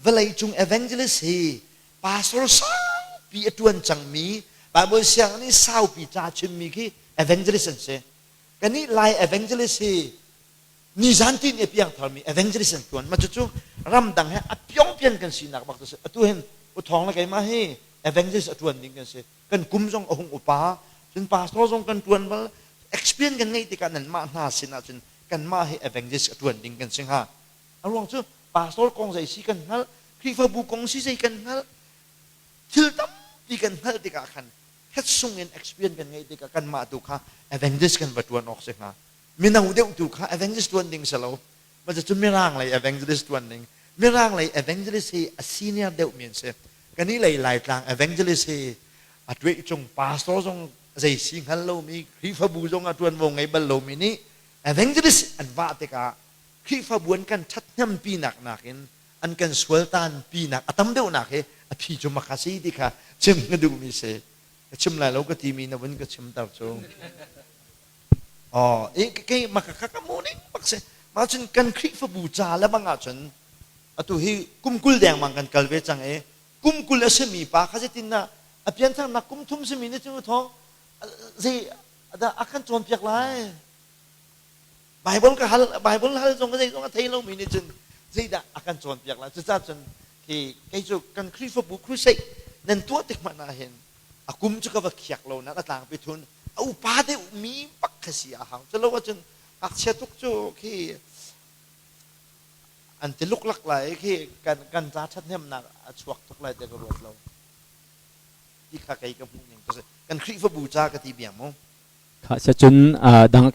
Vawlei cung evangelist hi pastor saupi a tuan cangmi, Bible sianginn i saupi ca chimmi khi evangelist an si. Kannih Lai evangelist hi nizan tin i piangtharmi evangelist an tuan. Mah cucu ramdang he a piongpian kan sinak bak cu si. Atu hin U Thawng le keimah hi evangelist a tuan ding kan si. Kan kum zong a hung upa, cun pastor zong kan tuan bal, experience kan ngeih tikah nanmah hna sin ahcun kanmah hi evangelist a tuan ding kan si hnga. A ruang cu pastor kong zei si kan hngalh, Khrihfabu kong si zei kan hngalh, thil tampi kan hngalh tikah khan sung in experience kan ngeih tikah kanmah tu kha evangelist kan va tuan awk si hnga. Mino deuh tu kha evangelist tuan ding si lo. Mah cu mirang lei evangelist tuan ding. Mirang lei evangelist hi a senior deuh mi an si. Kani lei Laitlang evangelist hi a tueh cung pastor zong zei si hngal lomi Khrihfabu zong a tuanvo ngei bal lomi nih evangelist an vah tikah Khrihfabu an kan ṭhathnempinak nakin an kan sualtanpinak a tam deuhnak hi a phi cu makha si ti kha chim ka duhmi si. Ka chim lai lo ka timi na vun ka chimter cu. Oh, i kei maka kha ka mu ning bak si. Mah cun kan Khrihfabu ca le bang ahcun atu hi kum 20 dengmang kan kal ve cang i kum 20 a simi pa kha zeitin dah a piantharnak kum thum simi nih cun thawng zei dah a kan cawnpiak lai? Bible ka hal Bible hal zong zei zong a thei lomi nih cun zeidah a kan cawnpiak lai? Cucaah cun khi kei cu kan Khrihfabu crusade nan tuah tik hmanh ah hin a kum cu ka va khiak lo na ka tlangpi thun a upa deuh mi bak kha si a hau. Culo ahcun ngakchia tuk cu khi an ti luklak lai khi kan ca ṭhathnemnak a chuak tuk lai ti ka ruat lo. Ti kha kei ka hmuh ning ka si. Kan Khrihfabu ca ka ti biang mu. Kha cun dang.